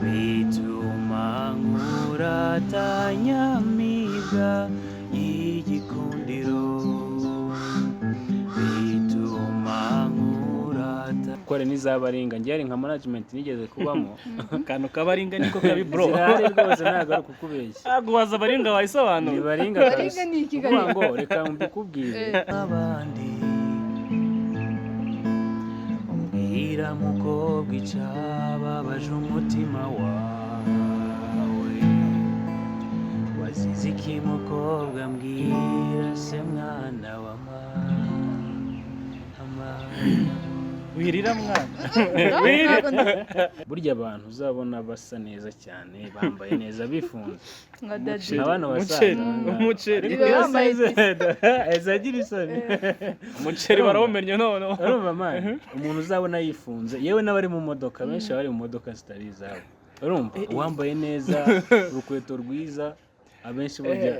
Bituma nkuratanyamibwa y'igikundiro, bituma nkurata. Kore n'izabaringa, njye hari nka management nigeze kubamo. Akantu kabaringa niko kabi, bro. Zirahari rwose, ntabwo ari ukukubeshya. Ntabwo waza baringa wayisobanura. Ni baringa. Baringa Kabisa. ni iki? Ukuvuga ngo reka mbikubwire. Abandi umbwira, mukobwa, icababaje umutima wawe, wazize iki, mukobwa? Mbwira se, mwana wa mama. Wirira, mwana. Ntabwo Burya abantu uzabona basa neza cyane, bambaye neza, bifunze, nka daddy. nka bano basaza. Umuceri, umuceri. Biba bambaye. Agira isoni. Umuceri barawumennye noneho. Urumva man, umuntu uzabona yifunze, yewe n'abari mu modoka, benshi bari mu modoka zitari izabo, urumva uwambaye neza, urukweto rwiza, abenshi burya.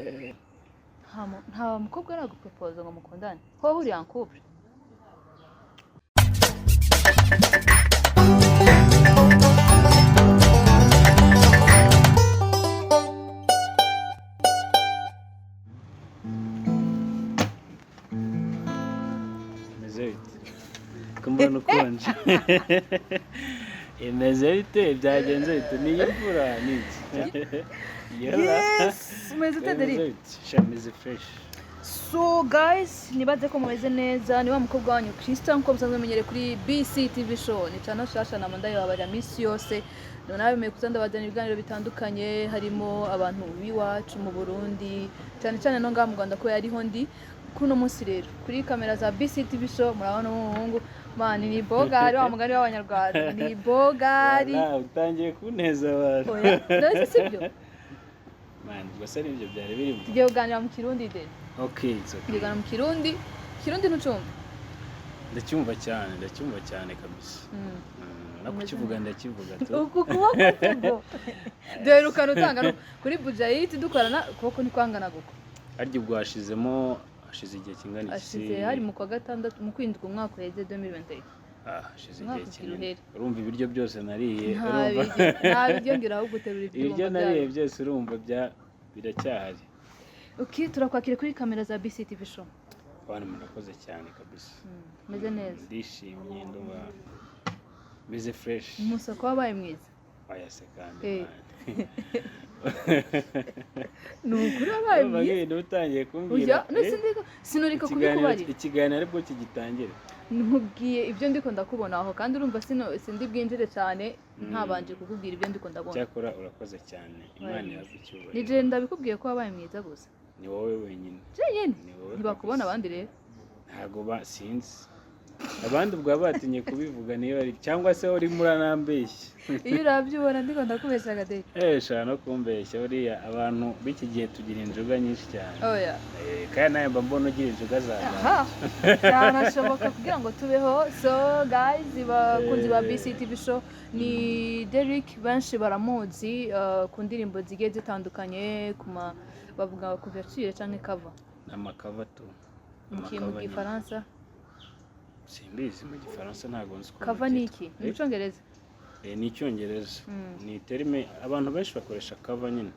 Nta mukobwa araguporopoza ngo mukundane? Hoho uri en couple? Imeze bite ko mbona ukonje? Imeze bite? Byagenze bite? Ni imvura? Ni iki? Yes, umeze ute, Derek? Sha, meze fresh. So guys, nibaze ko mumeze neza. Ni wa mukobwa wanyu Christa, nkuko musanzwe mumenyereye kuri BCTV Show. Ni channel shasha na manda yababarira misi yose. None nabemeye kuza ndabazanira ibiganiro bitandukanye, harimo abantu b'iwacu mu Burundi, cyane cyane no ngaha mu Rwanda ko yariho ndi. Kuri uno munsi rero, kuri kamera za BCTV Show, murabona umuhungu man ni bogari, wa mugani w'Abanyarwanda ni bogari. Wala, utangiye kunteza abantu. Oya, ndetse sibyo. Man, gusa nibyo byari birimo. Tugiye kuganira mu Kirundi de. Okay, it's okay. Tugiye kuganira mu Kirundi. Kirundi ntucumva? Ndacyumva cyane, ndacyumva cyane kabisa. No kukivuga ndakivuga tu. Uku kuboko kubwo duherukana utanga kuri bujayiti dukorana, ukuboko ntikwangana guko. Harya ubwo hashizemo, hashize igihe kingana iki? Ashize hari mu kwa gatandatu, mu kwindwi, umwaka uheze, 2021. Ah, hashize Umwaka igihe ugira kinini. uhere. Urumva ibiryo byose nariye, Nta urumva biryo, nta biryo ngira, ahubwo uterura ibiryo ibyuma nariye byayo. byose, urumva bya biracyahari. Ok, turakwakira kuri kamera za BCTV Show. Abantu murakoze cyane kabisa. Meze neza. Ndishimye, ndumva meze fresh. Umusako wabaye mwiza. Oya se kandi. Man. Ni ukuri wabaye Urumva mwiza. nk'ibintu utangiye kumbwira. Ujya sinurika kubikubarira. Ikiganiro aribwo kigitangira. Nkubwiye ibyo ndiko ndakubona aho, kandi urumva sindi bwinjire cyane ntabanje kukubwira ibyo ndiko ndabona. Cyakora urakoze cyane, Imana ihabwe Ni icyubahiro. je ndabikubwiye ko wabaye mwiza gusa. Ni wowe wenyine. Jenyine? Ni wowe Ntibakubona kabisa. abandi rero? Ntabwo ba, sinzi, abandi ubwo baba batinye kubivuga niba ari, cyangwa se urimo uranambeshya. Iyo urabye ubona ndiko ndakubeshya gade? Eh, ushobora no kumbeshya. Buriya abantu b'iki gihe tugira inzoga nyinshi cyane. Oya. Eh, kandi nawe mba mbona ugira inzoga za Aha, byanashoboka kugira ngo tubeho. So guys, bakunzi ba BCTV Show, ni Derek, benshi baramuzi ku ndirimbo zigiye zitandukanye, ku ma bavuga couverture canke cover? Ni amacover tu. Mu Amacover mu nyine. Gifaransa? Simbizi, mu Gifaransa ntabwo nzi ukuntu Cover ni byitwa. iki? Ni mu Cyongereza? Eh, ni Icyongereza. Ni terme abantu benshi bakoresha, cover nyine.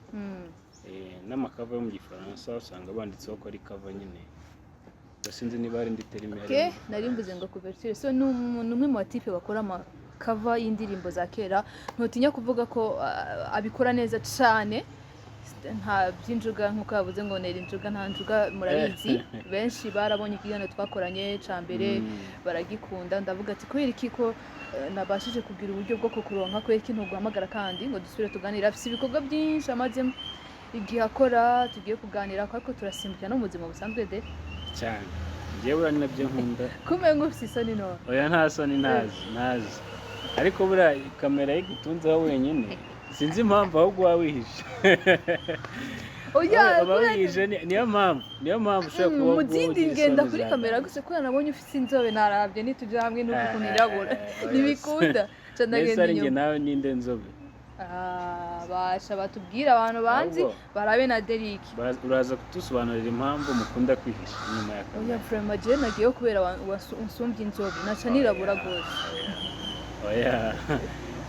Eh, n'amacover yo mu Gifaransa usanga banditseho ko ari cover nyine. Gusa sinzi niba hari indi terme ihari Okay, mu Gifaransa. nari mvuze ngo couverture. So ni umwe mu batipe bakora amacover y'indirimbo za kera. Ntutinya kuvuga ko abikora neza cane. Nta by'injuga, nk'uko yavuze ngo nera injuga, nta njuga, murabizi. Benshi barabonye ikiganiro twakoranye ca mbere, baragikunda. Ndavuga ati kubera iki ko nabashije kugira uburyo bwo kukuronka, kubera iki ntuguhamagara kandi ngo dusubire tuganire? Afise ibikorwa byinshi amazemo igihe akora, tugiye kuganira, ariko turasimbukira no mu buzima busanzwe de. Cyane, njyewe buriya ni nabyo nkunda. Kumenga ufise isoni none. Oya, nta soni, ntazi, ntazi, ariko buriya kamera yigutunzeho wenyine, sinzi impamvu, ahubwo waba wihishe. Oya. Uba wihishe, niyo mpamvu ushobora kuba Mu zindi ugira ngenda isoni kuri za kamera data. gusa kubera nabonye ufite inzobe, narabye nitujya hamwe n'uku ukuntu irabura, Oya. ntibikunda nca Mbese ndagenda ari njye inyuma. nawe, ninde nzobe? Ah, basha batubwire, abantu banzi Ahubwo- barabe na Derek. Uraza kudusobanurira impamvu mukunda kwihisha inyuma ya Oya. kamera. Vraiment je nagiyeyo kubera usumbye inzobe, naca nirabura Oya. gose. Oya.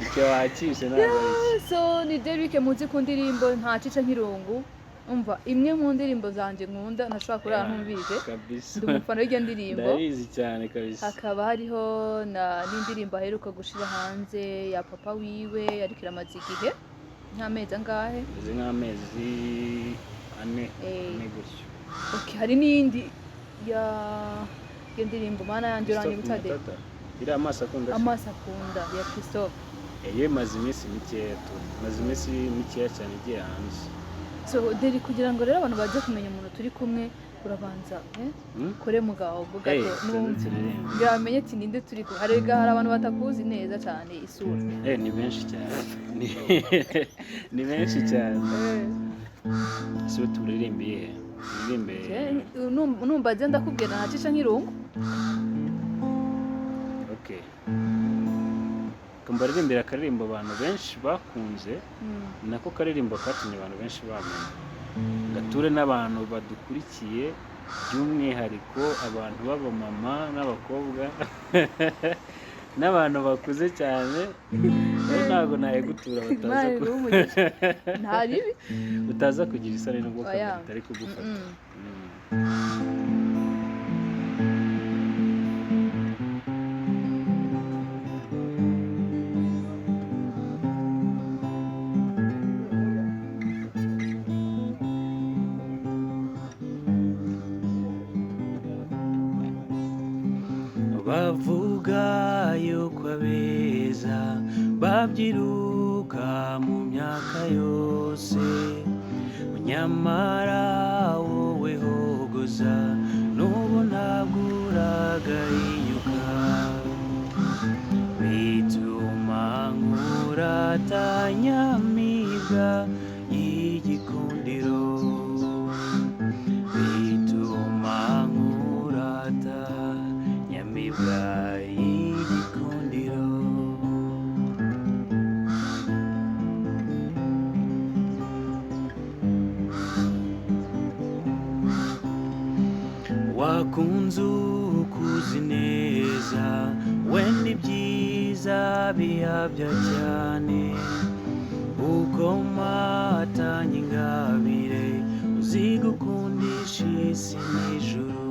Icyo wakishe ntabwo ari cyo. So ni Derrick muzi ku ndirimbo Nta Cica Nk'irungu. Umva, imwe mu ndirimbo zanjye nkunda ntashobora kurara ntumvise. Kabisa. Ndi umufana w'iryo ndirimbo. Ndabizi cyane kabisa. Hakaba hariho na n'indirimbo aheruka gushira hanze ya papa wiwe, ariko iramaze igihe nk'amezi angahe? Meze nk'amezi 4, 4 gutyo. Okay, hari n'iyindi ya iyo ndirimbo, mana yanjye, uranyibutsa de. Matata. Iriya Amaso Akunda se? Amaso Akunda ya Christophe. Iyo imaze iminsi mikeya tu, imaze iminsi mikeya cyane igiye hanze. So Deri, kugira ngo rero abantu baze kumenya umuntu turi kumwe, urabanza kore mugabo Hey, gato tuze numve turirimbe. kugira bamenye ati ninde turi kumwe. Hari abantu batakuzi neza cyane isura. Ni benshi cyane. Ni benshi cyane. Ese ubu turirimbe iyihe? Turirimbe Numva nze ndakubwira Nta Cica Nk'irungu. Okay. Mbaririmbira akaririmbo abantu benshi bakunze, nako karirimbo katumye abantu benshi bamenya. Gature n'abantu badukurikiye, by'umwihariko abantu b'abamama n'abakobwa n'abantu bakuze cyane. Rero ntabwo nayigutura bataza Imana iguhe umugisha. Nta ribi. utaza kugira isoni nubwo Oya. kamera itari kugufata. Bavuga yuko abeza babyiruka mu myaka yose, nyamara wowe hogoza n'ubu ntabwo uragahinyuka, bituma nkuratanyamibwa y'igikundiro, bituma nkurata nyamibwa y'igikundiro. Wakunze ukuzi neza, wenda ibyiza bihabya cyane, uko matanye ingabire uzi gukundisha isi n'ijuru,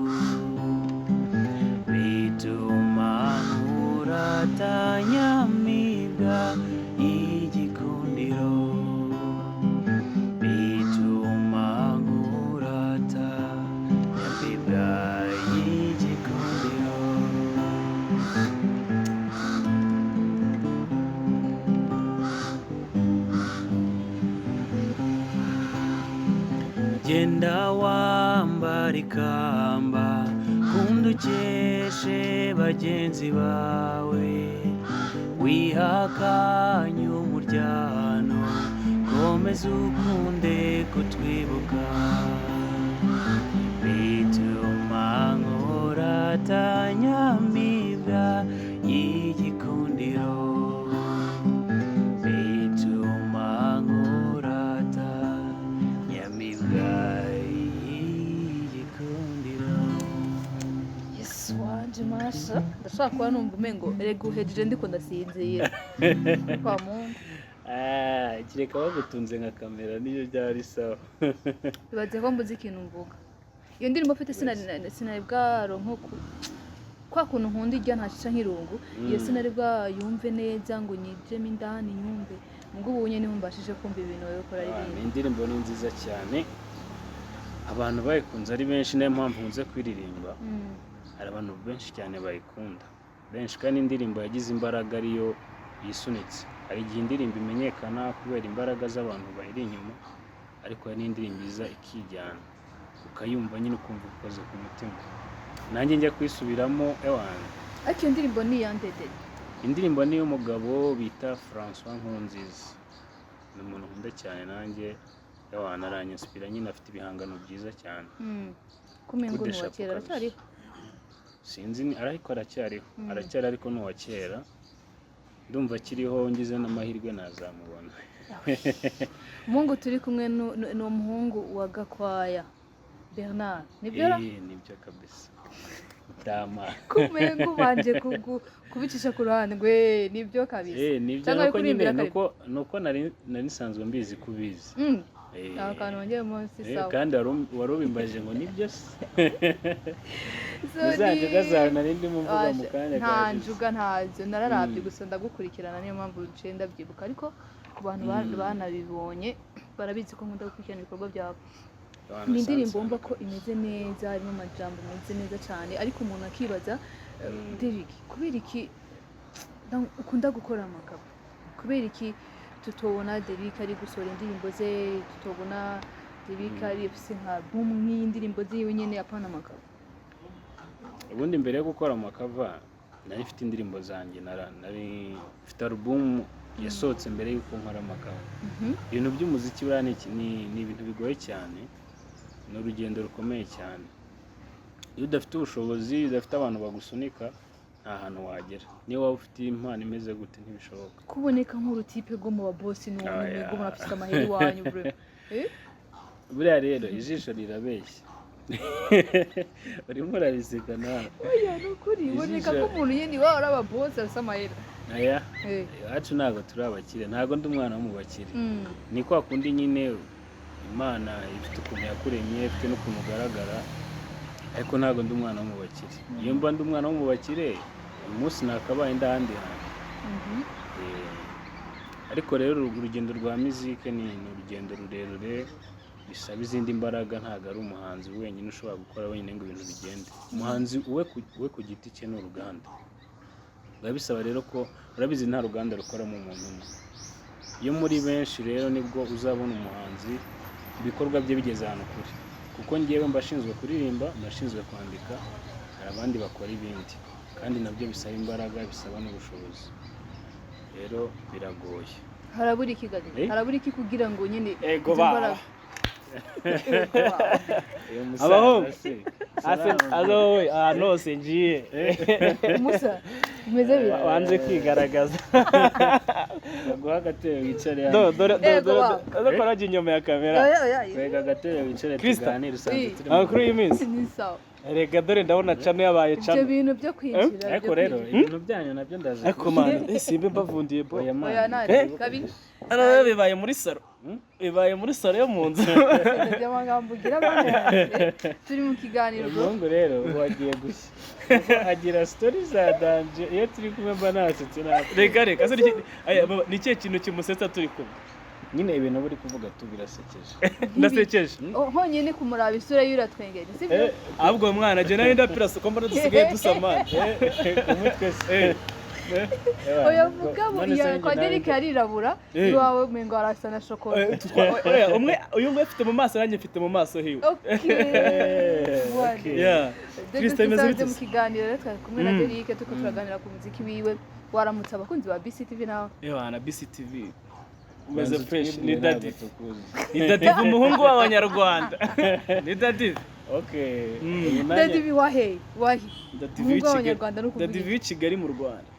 bituma nkuratanyamibwa y'igikundiro, bituma nkurata nyamibwa y'igikundiro. Genda wambara ikamba, kunda ukeshe bagenzi bawe, wihakanye umuryano, komeza ukunde kutwibuka, bituma nkuratanyamibwa y'igikundiro, bituma nkurata nyamibwa y'igikundiro. Yesu wanje masha, ndashaka kuba numva umengo erega uhejeje ndiko ndasinzira kwa Mungu. Ah, kereka bagutunze nka kamera niyo byari sawa. Bibaze ko mbuze ikintu mvuga. Iyo ndirimbo mfite sinari bwaronka kwa kuntu nkunda irya Nta Cica Nk'irungu, iyo sinari bwayumve neza ngo nyijemo indani nyumve. Ubwo ubu nyine niho mbashije kumva ibintu wowe ukora aririmba. Indirimbo ni nziza cyane, abantu bayikunze ari benshi, niyo mpamvu nkunze kuririmba. Hari abantu benshi cyane bayikunda, benshi kandi indirimbo yagize imbaraga ariyo yisunitse. Hari igihe indirimbo imenyekana kubera imbaraga z'abantu bayiri inyuma, ariko hari n'indirimbo iza ikijyana, ukayumva nyine ukumva ukoze ku mutima. Nanjye njya kuyisubiramo ewana. Ariko iyo ndirimbo ni iya ndede? Indirimbo ni iy'umugabo bita Francois Nkurunziza, ni umuntu nkunda cyane nanjye, ewana aranyinspira nyine, afite ibihangano byiza cyane. Kumengo Coup de ni uwa chapeau kera kabisa. aracyariho? Sinzi ariko aracyariho. Aracyari ariko ni uwa kera, ndumva akiriho, ngize n'amahirwe nazamubona. Umuhungu turi kumwe ni umuhungu wa Gakwaya Bernard, nibyo ra? Eh, nibyo kabisa. Mutama. Kumenga ubanje kubicisha ku ruhande ngo nibyo kabisa. Nibyo. Cyangwa Nuko nyine kuririmbira kare. nuko nari nsanzwe mbizi ko ubizi. Nta kantu wongeyemo si sawa. Kandi wari ubimbajije ngo nibyo se. So Ni za njuga zawe nari ndimo mvuga mu kanya nta kashize. njuga ntazo nararabye, gusa ndagukurikirana, niyo mpamvu nciye ndabyibuka, ariko ku bantu banabibonye barabizi ko nkunda gukurikirana ibikorwa byawe. Abantu Ni indirimbo basanzwe. wumva ko imeze neza, harimo amajambo ameze neza cyane, ariko umuntu akibaza, Derek, kubera iki ukunda gukora amacover? Kubera iki tutobona Derek ari gusohora indirimbo ze, tutobona Derek ari afise nka album nk'iy'indirimbo ziwe nyene, apana amacover? Ubundi mbere yo gukora amacover nari mfite indirimbo zanjye, nari mfite album yasohotse mbere y'uko nkora amacover. Ibintu by'umuziki buriya ni ibintu bigoye cyane, ni urugendo rukomeye cyane. Iyo udafite ubushobozi, iyo udafite abantu bagusunika, nta hantu wagera. Niyo waba ufite impano imeze gute, ntibishoboka. Kuboneka nk'urutipe rwo mu babosi n'umuntu Oya. mwebwe murafise amahera iwanyu bro. Buriya rero ijisho rirabeshya, urimo urabiseka nawe. Oya, ni ukuri uboneka ko umuntu nyene iwabo ari ababosi afise amahera. Aya, iwacu ntabwo turi abakire, ntabwo ndi umwana wo mu bakire. Ni kwa kundi nyine Imana ifite ukuntu yakuremye, ifite n'ukuntu ugaragara, ariko ntabwo ndi umwana wo mu bakire. Iyo mba ndi umwana wo mu bakire, uyu munsi nakabaye ndi ahandi hantu. Ariko rero urugendo rwa muzike ni urugendo rurerure, bisaba izindi mbaraga. Ntabwo ari umuhanzi wenyine ushobora gukora wenyine ngo ibintu bigende. Umuhanzi we ku giti cye ni uruganda. Biba bisaba rero ko, urabizi, nta ruganda rukoramo umuntu umwe. Iyo muri benshi rero nibwo uzabona umuhanzi ibikorwa bye bigeze ahantu kure, kuko ngewe mba ashinzwe kuririmba, mba ashinzwe kwandika, hari abandi bakora ibindi kandi nabyo bisaba imbaraga, bisaba n'ubushobozi, rero biragoye. Harabura iki gade? Eh? Harabura iki kugira ngo nyine Ego izo ba. mbaraga? Ego ba. Uyu Abahungu. musaza se Ase azo we ahantu hose ngiye. Musa umeze bite? Wanze kwigaragaza. Baguha agatebe wicare Do hano. dore dore Ego dore ba. dore ko rajya inyuma ya kamera. Oya oya. Kwega agatebe wicare Krista. tuganire usanzwe Oui. turi mu Amakuru y'iminsi. Ni sawa. Rega dore ndabona cano yabaye Ibyo cano. bintu byo kwinjira Ariko byo rero kwinjira. ibintu byanyu nabyo ndaje. Ariko man, simbe mbavundiye bo. Oya, man. Oya nari Eh? kabiri. Hano bibaye muri salo. Bibaye muri salo yo mu nzu. Ibyo amagambo ugira abana yanjye. Turi mu kiganiro bro. Umuhungu rero ubu agiye gushya kuko agira story za danger. Iyo turi kumwe mba nasetse natwe. Reka reka ese aya, baba, ni ikihe kintu kimusetsa turi kumwe? Nyine ibintu uba uri kuvuga tu birasekeje. Ndasekeje. Oh, honyine kumuraba isura ye iratwengeje, sibyo? Ahubwo mwana jye nari ndapira ko mbona dusigaye dusamana. Ku mutwe se? Oya mugabo None se iya njye kwa nawe Derek yarirabura, Eh. iwawe umengo arasa na shokora. Oya, umwe uyu nguyu afite mu maso, nanjye mfite mu maso hiwe. Okay. Eh, okay. Yeah. Dore Krista, bimeze dusanze bite mu se? kiganiro rero twari kumwe na Mm. Derek, turiko turaganira ku muziki wiwe. Waramutse abakunzi ba BCTV nawe. Ewa na BCTV umeze Banza fresh. utwibwire, Ni Daddy. ntabwo tukuzi. Ni Daddy, umuhungu w'abanyarwanda, ni Daddy. Okay. Mm. Uyu nanjye- Daddy wahe wahe? Daddy Umuhungu w'i Kigali. w'abanyarwanda ni ukuvuga Daddy iki? w'i Kigali mu Rwanda.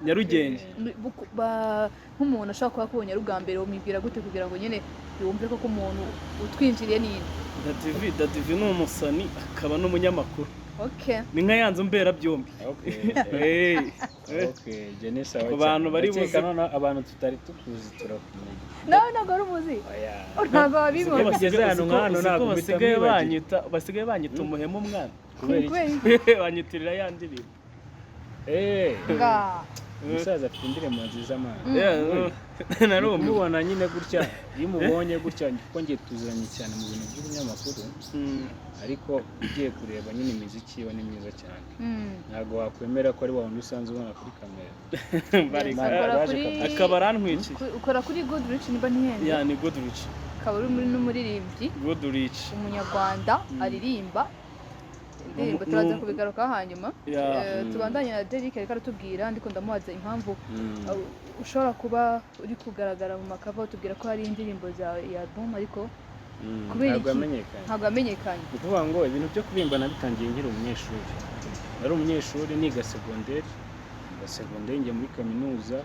Nyarugenge. Nyarugenge. Nk'umuntu ashobora kuba akubonye ari ubwa mbere, umwibwira gute kugira ngo nyine yumve ko umuntu utwinjiriye ni inde? Daddy, Daddy ni umusani akaba n'umunyamakuru. Okay. Ni nka ya nzu mberabyombi. Okay. Hey. Okay, Jenny, sawa Ku bantu cyane. bari Ndakeka buze- noneho abantu tutari tukuzi turakumenya. Nawe ntabwo wari umuzi? Oya. Ntabwo wabibona? Ugeze ahantu Uzi ko- nk'ahantu uzi ko ntabwo mpita basigaye mwibagirwa. banyita umuhemu mwana. Kubera iki? Kubera iki? Banyitirira ya ndirimbo. Eh, Nga. umusaza afite indirimbo nziza man. Yeah, narumiwe. Kumubona nyine gutya, iyo umubonye gutya, kuko ngiye tuziranye cyane mu bintu by'ubunyamakuru, ariko ugiye kureba nyine imiziki yiwe ni myiza cyane. Ntabwo wakwemera ko ari wa wundi usanzwe ubona kuri kamera. Bareka. Ukora Baje kuri Akaba arantwikiye. Ukora kuri Goodrich niba ntihenze? Yeah, ni Goodrich. Ukaba uri muri n'umuririmbyi Goodrich. umunyarwanda aririmba indirimbo, turaza kubigarukaho hanyuma. Yeah. Tubandanye na Derek, ariko aratubwira, ndiko ndamubaza impamvu ushobora kuba uri kugaragara mu macover, utubwira ko hari indirimbo za ya album, ariko kubera Ntabwo iki? yamenyekanye. Ntabwo yamenyekanye. Ni ukuvuga ngo ibintu byo kuririmba nabitangiye nkiri umunyeshuri. Nari umunyeshuri niga segonderi, niga segonderi njya muri kaminuza.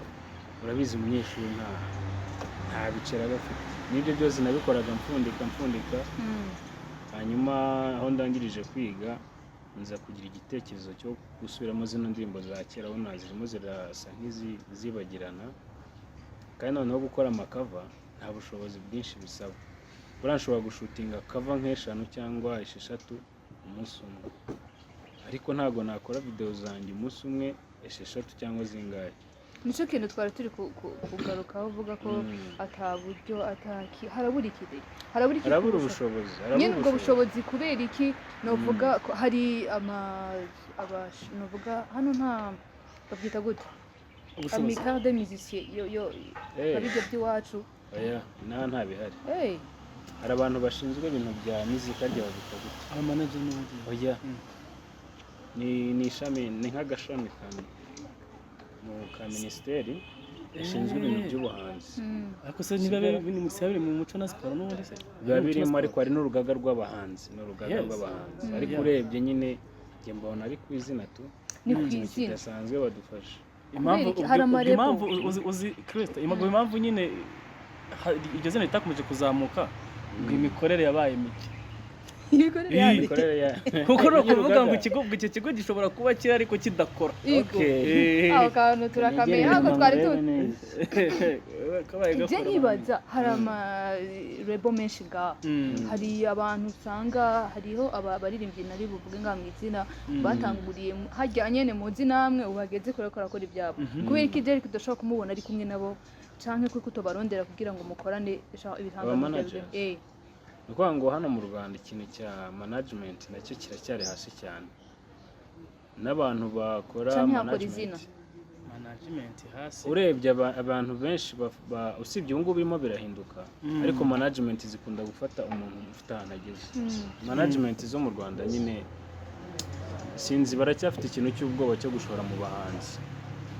Urabizi umunyeshuri nta biceri aba afite, n'ibyo byose nabikoraga mfundika mfundika. Hanyuma aho ndangirije kwiga nza kugira igitekerezo cyo gusubiramo zino ndirimbo za kera, ubona zirimo zirasa nk'izibagirana, kandi noneho gukora ama cover nta bushobozi bwinshi bisaba. Buriya nshobora gushootinga cover nk'eshanu cyangwa esheshatu umunsi umwe, ariko ntabwo nakora videwo zanjye umunsi umwe esheshatu cyangwa zingahe. Nicyo kintu twari turi kugarukaho, uvuga ko ata buryo, ataki, harabura iki rero? Harabura iki? Harabura kurusha? ubushobozi, harabura Nyine ubwo bushobozi kubera iki? Novuga ko hari ama novuga hano nta, babyita gute? Ubushobozi. Amicale des musiciens yo abijya by'iwacu. Oya, inaha nta bihari. Hari abantu bashinzwe ibintu bya muzika, rya babyita gute? Aba manager n'ubundi. Oya, ni ishami, ni nk'agashami ka mu ka minisiteri gashinzwe ibintu by'ubuhanzi. Ariko se niba biri mu muco na siporo n'ubundi se? Biba birimo, ariko hari n'urugaga rw'abahanzi, ni urugaga rw'abahanzi. Ariko urebye nyine njye mbona ari ku izina tu. Ni ku Ikintu izina. kidasanzwe badufasha. Impamvu Kubera iki? ubwo- Hari ubwo amarebo. Impamvu uzi Christ, impamvu nyine iryo zina ritakomeje kuzamuka, ngo imikorere yabaye mike. Imikorere yayo. Imikorere ya Kuko ni ukuvuga ngo y'urugaga. ikigo, ngo icyo kigo gishobora kuba kiri ariko kidakora. Yego. Okay. Aho kantu turakamenya, ntabwo twari Negere tuzi. neza. Kabaye Ibyo gakora. nkibaza, hari amarebo menshi ngaha, hari abantu usanga hariho abaririmbyi nari buvuge ngaha mu izina, batanguriye harya nyene muzi namwe, ubu bageze kure ko barakora ibyabo. Kubera iki Derek udashobora kumubona ari kumwe nabo, canke kuko utobarondera kugira ngo mukorane ibihangano Aba byawe? Managers. Ni ukuvuga ngo hano mu Rwanda ikintu cya management nacyo kiracyari hasi cyane, n'abantu bakora Canke hakora management. izina. Management hasi. Urebye abantu benshi usibye ubu ngubu birimo birahinduka, ariko management zikunda gufata umuntu ufite ahantu ageze. Management zo mu Rwanda nyine sinzi, baracyafite ikintu cy'ubwoba cyo gushora mu bahanzi.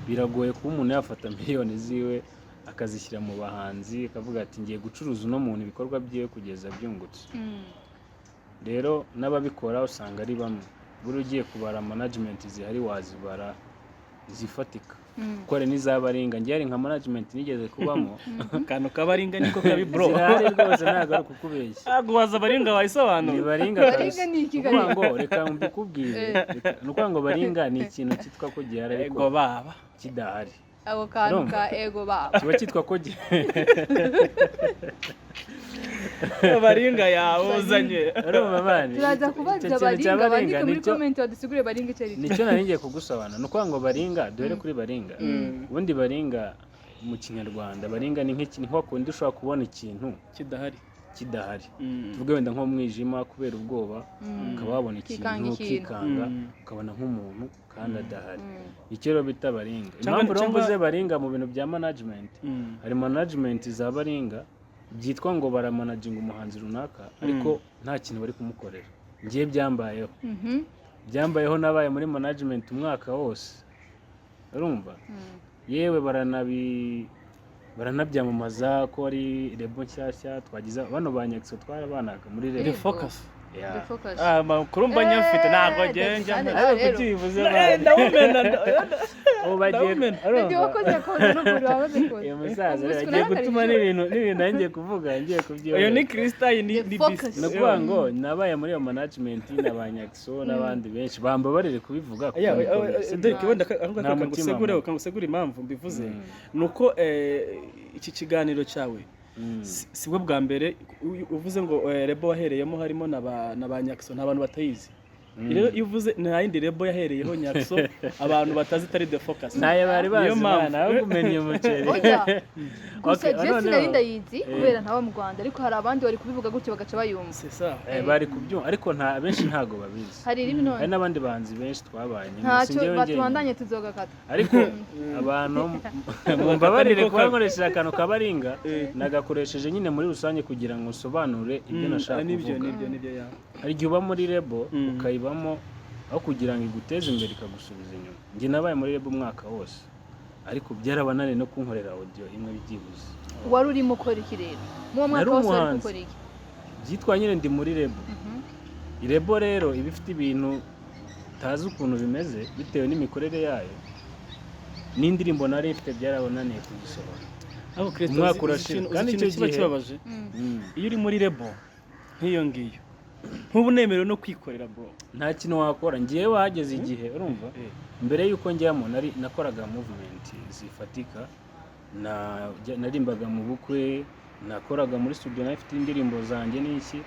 Biragoye kuba umuntu yafata miliyoni ziwe akazishyira mu bahanzi, akavuga ati ngiye gucuruza uno muntu ibikorwa byiwe kugeza byungutse. Rero n'ababikora usanga ari bamwe. Buri ugiye kubara management zihari wazibara zifatika, kuko hari n'izabaringa. Njye hari nka management nigeze kubamo. Akantu kabaringa niko kabi, bro. Zirahari rwose, ntabwo ari ukukubeshya. Ntabwo waza baringa wayisobanura. Ni baringa Baringa kabisa. ni iki? Ni ukuvuga ngo, reka mbikubwire. Ni ukuvuga ngo baringa ni ikintu cyitwa ko gihari ariko Ego baba. kidahari. Ako kantu Urumva? ka ego baba. Kiba cyitwa ko Baringa yawe uzanye. Urumva bani? Turaza Icyo kubaza kintu cya baringa, baringa bandike muri nicyo comment badusigure baringa icyo ari cyo. Nicyo nari ngiye kugusobanura. Ni ukuvuga ngo baringa, duhere kuri baringa. Ubundi baringa mu Kinyarwanda, baringa ni nk'iki, ni nko kundi ushobora kubona ikintu kidahari. Kidahari. Tuvuge wenda nko mu mwijima, kubera ubwoba, ukaba wabona Ukikanga ikintu, ikintu. ukikanga, ukabona nk'umuntu kandi adahari. Icyo rero bita baringa. Cyangwa- Impamvu rero cyangwa- mvuze baringa mu bintu bya management, hari management za baringa byitwa ngo baramanaginga umuhanzi runaka, ariko nta kintu bari kumukorera. Ngiye byambayeho. Byambayeho, nabaye muri management umwaka wose, urumva? Yewe baranabyamamaza ko ari label nshyashya twagize, bano ba Nyakso twarabanaga muri The label. Yego. Focus. Yeah. The Focus. Ah, amakuru mba nyafite ntabwo ngenda. Dani, Ariko rero. kuki ubivuze? Ndawumena. Ubu bagiye Ndawumena. urumva? Ndi wakoze koza n'ukuri wakoze koza. Uyu musaza rero Umunsi agiye gutuma unarakarije. n'ibintu nari ngiye kuvuga ngiye kubyihorera. Uyu ni Krista, iyi ni The ni Focus. Beast. Ni ukuvuga ngo nabaye muri iyo management na ba Nyakso n'abandi benshi, bambabarire kubivuga kuko Yeah, niko bimeze. Derek, wenda ako Nta mutima kangusegure mubi. kangusegure impamvu mbivuze ni uko iki kiganiro cyawe si bwo bwa mbere uvuze ngo label wahereyemo harimo na ba Nyakso, nta bantu batayizi. Rero iyo uvuze nta yindi label yahereyeho Nyakso abantu batazi itari The Focus. Ntayo bari bazi. Niyo mpamvu. Mwana, ahubwo umenya umuceri. Oya. Gusa Okay, je noneho- sinari ndayizi kubera ntaba mu Rwanda, ariko hari abandi bari kubivuga gutyo bagaca bayumva. C'est ça. Bari kubyumva, ariko nta benshi ntago babizi. Hari irimi none. Hari n'abandi bahanzi benshi twabanye. Ntacyo. Si njyewe njyenyine. Batubandanye tuzogakata. Ariko abantu mumbabarire kuba nkoresheje akantu kabaringa, nagakoresheje nyine muri rusange kugira ngo nsobanure ibyo nashaka Nibyo. kuvuga. Nibyo ya. Hari igihe uba muri label, ukayibamo aho kugira ngo iguteze imbere ikagusubiza inyuma. Njye nabaye muri label umwaka wose, ariko byarabananiye no kunkorera audio imwe byibuze. Wari urimo ukora iki rero mu mwaka Nari wose wari umuhanzi. gukora iki? Byitwa nyine ndi muri label. Label rero iba ifite ibintu utazi ukuntu bimeze bitewe n'imikorere yayo. N'indirimbo nari mfite byarabananiye kuzisohora. Ariko Kristo, Umwaka uzi urashira. uzi Kandi ikintu icyo kiba gihe- kibabaje, iyo uri muri label nk'iyo ngiyo. Ntubu nemerewe no kwikorera, bro. Nta kintu wakora. Ngewe hageze igihe, urumva, mbere y'uko njyamo nari nakoraga movement zifatika, narimbaga mu bukwe, nakoraga muri studio, nari mfite indirimbo zanjye n'iki,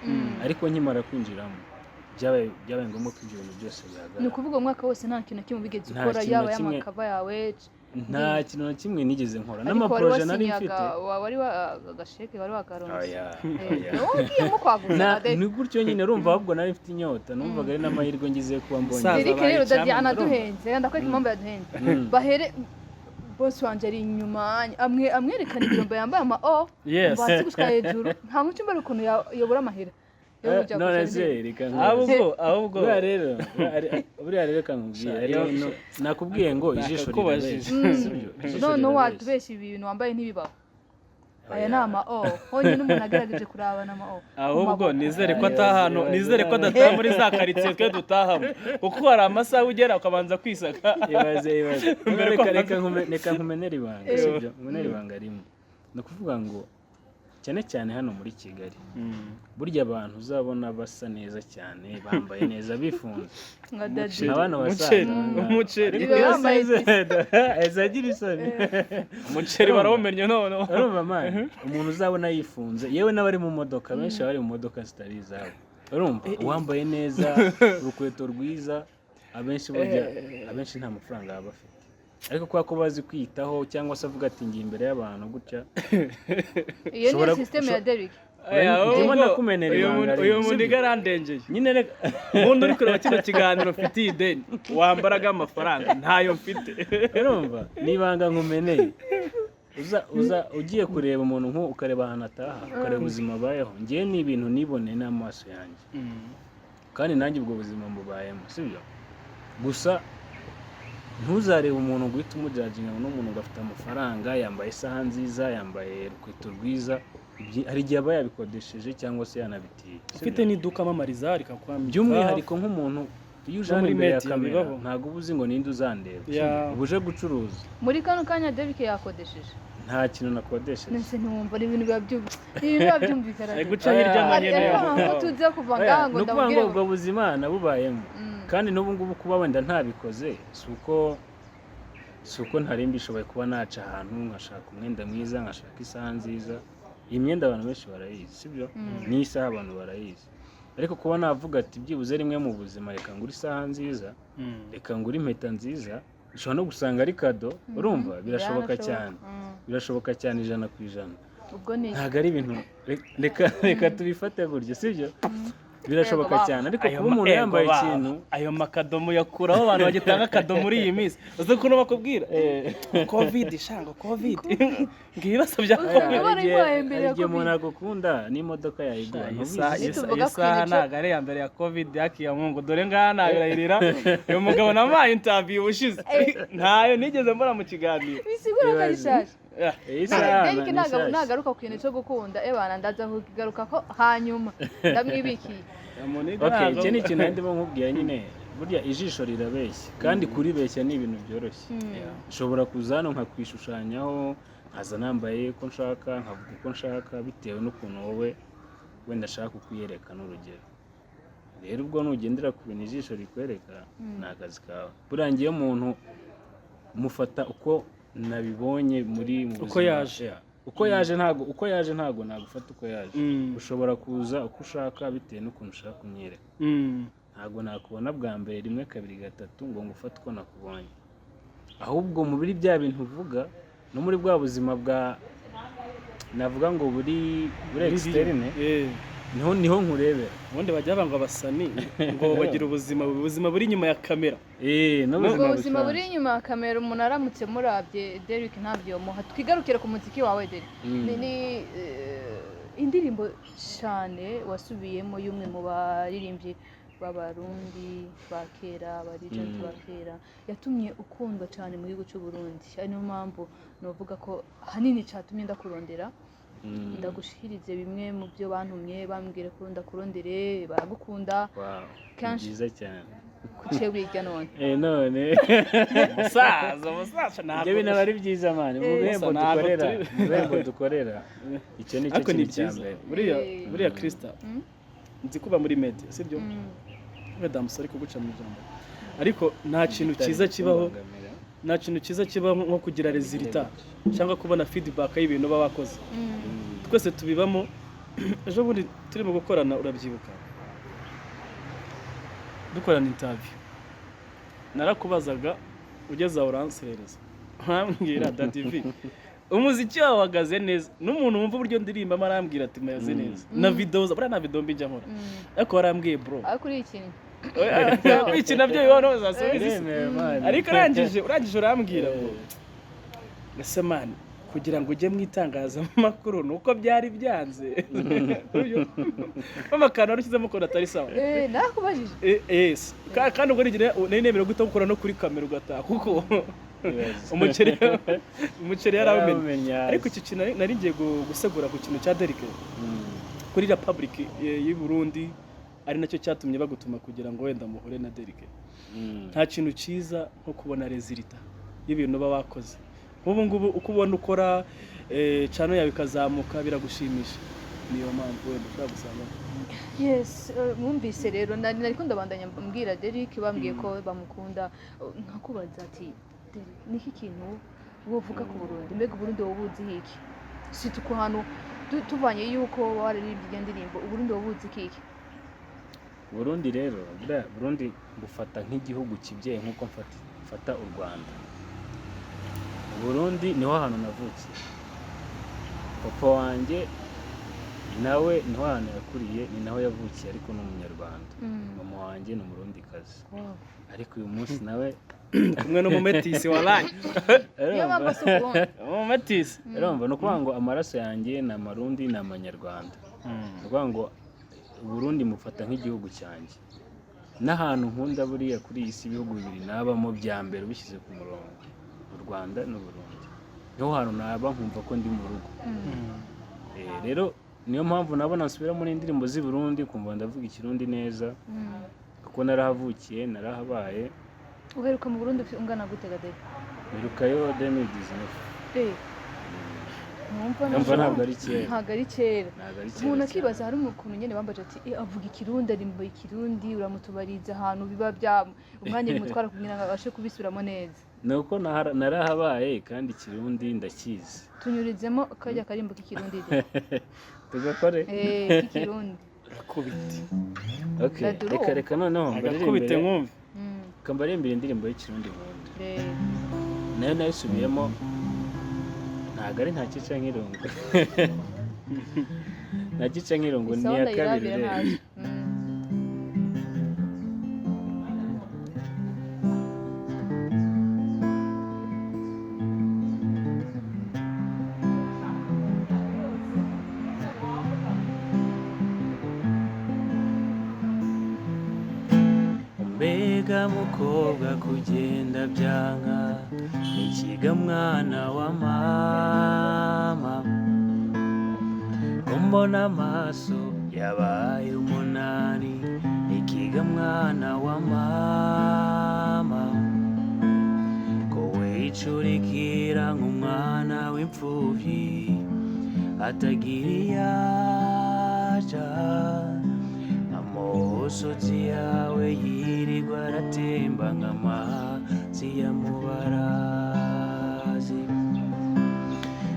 ariko nkimara kwinjiramo byabaye ngombwa ko ibyo bintu byose Ni bihagarara. ukuvuga umwaka wose nta kintu na kimwe wigeze Nta ukora, kintu yaba na kimwe. y'amakava yawe? Nta kintu na kimwe nigeze nkora, Ariko wari n'amaporoje nari wasinyaga mfite. Wari agasheke wari wakaronse? Oya, oya. Wowe ugiyemo kwaguza. Ni gutyo nyine, urumva, ahubwo nari mfite inyota, numvaga ari n'amahirwe ngize kuba mbonye. Musaza Derek abaye rero dadi icyamamare. anaduhenze, ndakwereka impamvu yaduhenze. Bahere boss wanje ari inyuma, amwe amwerekana ibirombo, yambaye ama o Yes. kuva hasi gushika hejuru, nta muco mbere ukuntu yobora amahera yo kuja None gushora se indirimbo. reka nkubaze. Ahubwo Buriya rero reka nkubwire, Sha, hariho nakubwiye ngo ijisho Nakakubajije. rirabeshya, sibyo? Ijisho Noneho rirabeshya. watubeshya, ibi bintu wambaye ntibibaho, aya Oya. ni ama o honyine umuntu agerageje kurabana ama o ku Ahubwo maboko. nizere ko Ayo, atahano, ayo, nizere ko ayo. adataha muri za karitsiye twe dutahamo, kuko hari amasaha ugera ukabanza kwisaka. Ibaze, ibaze. Mbere Reka ko reka nkumenere ibanga, sibyo? Nkumenere ibanga rimwe. Ni ukuvuga ngo cyane cyane hano muri Kigali, burya abantu uzabona basa neza cyane, bambaye neza, bifunze, Nka dadi. abana Umuceri, basaza umuceri. Biba bambaye agira isoni. Umuceri barawumennye noneho. Urumva man, umuntu uzabona yifunze, yewe n'abari mu modoka, benshi bari mu modoka zitari izabo, urumva, uwambaye neza, urukweto rwiza, abenshi burya, abenshi nta mafaranga baba bafite, ariko kubera ko bazi kwiyitaho, cyangwa se avuga ati ngiye imbere y'abantu gutya. Iyo niyo system ya Derek. Ndimo ndakumenera Uyu ibanga muntu, rimwe, uyu muntu sibyo? igarandengeye. Nyine reka. Ubundi uri kureba kino kiganiro, mfite iyi deni wambaraga amafaranga ntayo mfite. Urumva, n'ibanga nkumeneye, uza ugiye kureba umuntu nk'uwo, ukareba ahantu ataha, ukareba ubuzima abayeho. Ngewe ni ibintu niboneye n'amaso yanjye, kandi nanjye ubwo buzima mbubayemo, sibyo? Gusa ntuzarebe umuntu ngo uhite umujudginga ngo n'umuntu ngo afite amafaranga, yambaye isaha nziza, yambaye urukweto rwiza. Hari igihe aba yabikodesheje cyangwa se yanabitiye, sibyo? Ufite n'iduka amamariza rikakwambika. By'umwihariko nk'umuntu iyo uje No hano muri imbere ya media kamera, bibaho. ntabwo uba uzi ngo ninde uzandeba, uba uje gucuruza. Muri kano kanya Derek yakodesheje? Nta kintu nakodesheje. Nese ntiwumva, ni ibintu biba ibintu biba byumvikana. Ari guca hirya no Ari hino. ariko ahantu tuza kuva ngaha ngo Ni ukuvuga ngo ndamubwire ubwo buzima nabubayemo, kandi n'ubu ngubu kuba wenda ntabikoze si uko ntari mbishoboye kuba naca ahantu nkashaka umwenda mwiza, nkashaka isaha nziza. Iyi myenda abantu benshi barayizi, sibyo? N'isaha abantu barayizi, ariko kuba navuga ati byibuze rimwe mu buzima reka ngure isaha nziza, reka ngure impeta nziza, ushobora no gusanga ari kado, urumva, birashoboka Byanashoboka. cyane. Birashoboka cyane 100%. Ubwo ni Ntabwo ari ibintu, reka tubifate gutyo, sibyo? Birashoboka Yego, baba. cyane, ariko Ayo kuba umuntu ego yambaye baba. ikintu Ayo makadomo yakuraho abantu bagitanga akado muri iyi minsi. Uzi ukuntu bakubwira COVID shango, COVID, ngo ibibazo bya Usanga COVID. barayimuhaye mbere Hari ya igihe Covid. umuntu agukunda n'imodoka yayiguha, Iyi ntubizi. saha Iyo tuvuga iyi saha ku kintu ntabwo ari iya mbere ya COVID yakiye mungu, dore ngaha nabirahirira, uyu mugabo namuhaye interview ubushize, ntayo nigeze mbona mu kiganiro. Bisigura ko ari Ibaze. shyashya. Iyi saha Derek ni nshyashya. nagaruka ku kintu cyo gukunda, ebana ndaza kugaruka ko hanyuma ndamwibikiye. Okay, iki ni ikintu ndimo nkubwira nyine, burya ijisho rirabeshya, kandi kuribeshya ni ibintu byoroshye. Nshobora kuza hano nkakwishushyanyaho, nkaza nambaye uko nshaka, nkavuga uko nshaka, bitewe n'ukuntu wowe wenda ashaka kukwiyereka n'urugero. Rero ubwo nugendera ku bintu ijisho rikwereka, ni akazi kawe. Buriya ngewe umuntu mufata uko nabibonye muri mu Uko buzima. yaje. Yeah. Uko yaje, ntago uko yaje, ntago nagufata uko yaje. Ushobora kuza uko ushaka bitewe n'ukuntu ushaka kunyereka. Ntabwo nakubona bwa mbere, rimwe, kabiri, gatatu, ngo ngufate uko nakubonye, ahubwo muri bya bintu uvuga no muri bwa buzima bwa navuga ngo buri externe, niho nkurebera. Ubundi bajya bavuga ngo abasani ngo bagira ubuzima buri inyuma ya kamera. Eh, n'ubuzima Ubwo buzima buri busanzwe. inyuma ya kamera, umuntu aramutse murabye Derek ntabyo muha. Twigarukire ku muziki wawe, Derek. Ni indirimbo cyane wasubiyemo y'umwe mu baririmbyi b'Abarundi ba kera, aba legend ba kera, yatumye ukundwa cyane mu gihugu cy'u Burundi, ari niyo mpamvu novuga ko ahanini cyatumye ndakurondera, ndagushikirize bimwe mu byo bantumye, bambwira ko ndakurondere, baragukunda. Wow, ni Kenshi. byiza cyane. Kuciye wirya none? Eh, none Umusaza ntabwo ibyo bintu aba ari byiza man, mu bihembo Ntabwo dukorera, mu bihembo dukorera, icyo ni cyo Ariko ni kintu cya byiza mbere. buriya, buriya Krista. Nzi kuba muri media, sibyo? Wenda musore kuguca mu ijambo, ariko nta kintu cyiza kibaho, nta kintu cyiza kibaho nko kugira résultat cyangwa kubona feedback y'ibintu uba wakoze. Twese tubibamo. Ejo bundi turimo gukorana, urabyibuka, dukorana interview, narakubazaga, ugeze aho uranserereza, urambwira: "Daddy V, umuziki wawe uhagaze neza." N'umuntu wumva uburyo ndirimbamo arambwira ati meze neza, na video, buriya nta video mbi njya nkora, ariko warambwiye: "Bro." Ariko uri ikintu. Kwikina byo bibaho, ntuzasubize isi. Biremewe, man. Ariko urangije urambwira ngo: "Ese man, kugira ngo ujye mu itangazamakuru ni uko byari byanze?" Amakano wari ushyizemo ukuntu atari sawa. Eh, narakubajije. Yes. Kandi ubwo nigera nari nemerewe guhita gukora no kuri kamera ugataha, kuko umuceri yarawumenye. Ariko iki kintu nari ngiye gusegura ku kintu cya Derek kuri Republic y'u Burundi, ari nacyo cyatumye bagutuma kugira ngo wenda muhure na Derek. Nta kintu cyiza nko kubona résultat y'ibintu uba wakoze. Nk'ubu ngubu uko ubona ukora channel yawe ikazamuka, biragushimisha. Niyo mpamvu wenda ushobora gusanga Yes, mwumvise rero, nari ko ndabandanya mbwira Derek, bambwiye ko bamukunda. Nkakubaza ati: "Derek, niki kintu wovuga ku Burundi? Mbega Uburundi wowe ubuzi iki?" Si ku hantu tuvanye yuko wararirimbye iyo ndirimbo, Uburundi wowe ubuzi iki? Burundi rero, buriya Burundi bufata nk'igihugu kibyeyi nk'uko mfata u Rwanda. Burundi niho hantu navukiye. Papa wanjye nawe niho hantu yakuriye, ni naho yavukiye, ariko ni Umunyarwanda. Mama wanjye ni Umurundikazi, ariko uyu munsi nawe kumwe n'umumetisi waraye. Niyo mpamvu si ukundi. Umumetisi. Urumva, ni ukuvuga ngo amaraso yanjye ni Amarundi, ni Amanyarwanda. Ni ukuvuga ngo Burundi mufata nk'igihugu cyanjye n'ahantu nkunda. Buriya kuri iyi si, ibihugu bibiri nabamo bya mbere ubishyize ku murongo, u Rwanda n'Uburundi. Niho hantu naba nkumva ko ndi mu rugo. Rero niyo mpamvu nabona nsubira muri indirimbo z'i Burundi, kumva ndavuga Ikirundi neza, kuko narahavukiye, narahabaye. Uheruka mu Burundi ungana gute ga Derek? Mperukayo 2019. Eh, mwumva. Ndumva ntabwo ari kera. Ntabwo ari kera. Ntabwo ari kera Umuntu cyane. akibaza, hari ukuntu nyine bambaje ati: "Eh, avuga Ikirundi, arimba Ikirundi, uramutubariza ahantu biba bya umwanya bimutwara kugira ngo abashe kubisubiramo neza?" Ni uko narahabaye kandi Ikirundi ndakizi. Tunyurizemo kajya karimbo k'Ikirundi. Tugakore. Eh, k'Ikirundi. Gakubite. Okay. Daduru. Reka noneho Agakubite. mbaririmbire. Nkumve. Reka mbaririmbire indirimbo y'Ikirundi nkunda. Eh, Nayo nayisubiyemo, ntabwo ari Nta Kica Nk'Irungu. Nta Kica Nk'Irungu ni Isawa iya kabiri ndayirabira rero. ntaje. Mbega mukobwa, kugenda byanka, ikiga mwana wa mama, ko mbona amaso yabaye umunani, ikiga mwana wa mama, ko wicurikira nk'umwana w'imfubyi atagira iyaja, amosozi yawe yirirwa aratemba nk'amazi ya mubarazi,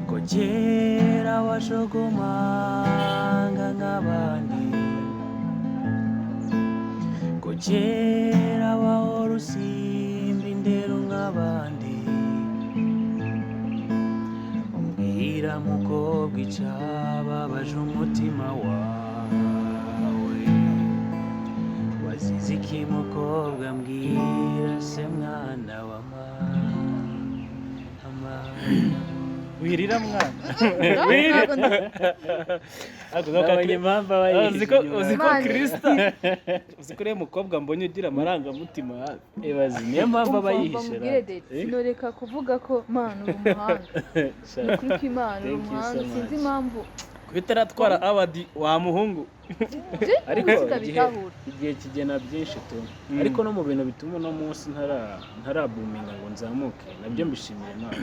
ko kera washogomanga nk'abandi, ko kera wahora usimba indero nk'abandi, umbwira mukobwa icababaje umutima wawe, wazize iki mukobwa? Mbwira se mwana wa mama. Wirira mwana. Ntabwo Nabonye impamvu aba yihishe inyuma. Uzi ko Imana. Krista, uzi ko uriya mukobwa mbonye ugira amarangamutima hafi. Ibaze, niyo mpamvu aba Umva, yihishe. mubwire Dede, sinoreka kuvuga ko mana uri umuhanga. Ni ukuri ko Imana uri Thank you so umuhanga, sinzi much. impamvu. Kuba itaratwara award wa muhungu. Ariko Ubu igihe sitabitahura. igihe kigena byinshi tu, ariko no mu bintu bituma uno munsi ntarabuminga ngo nzamuke, nabyo mbishimiye Imana.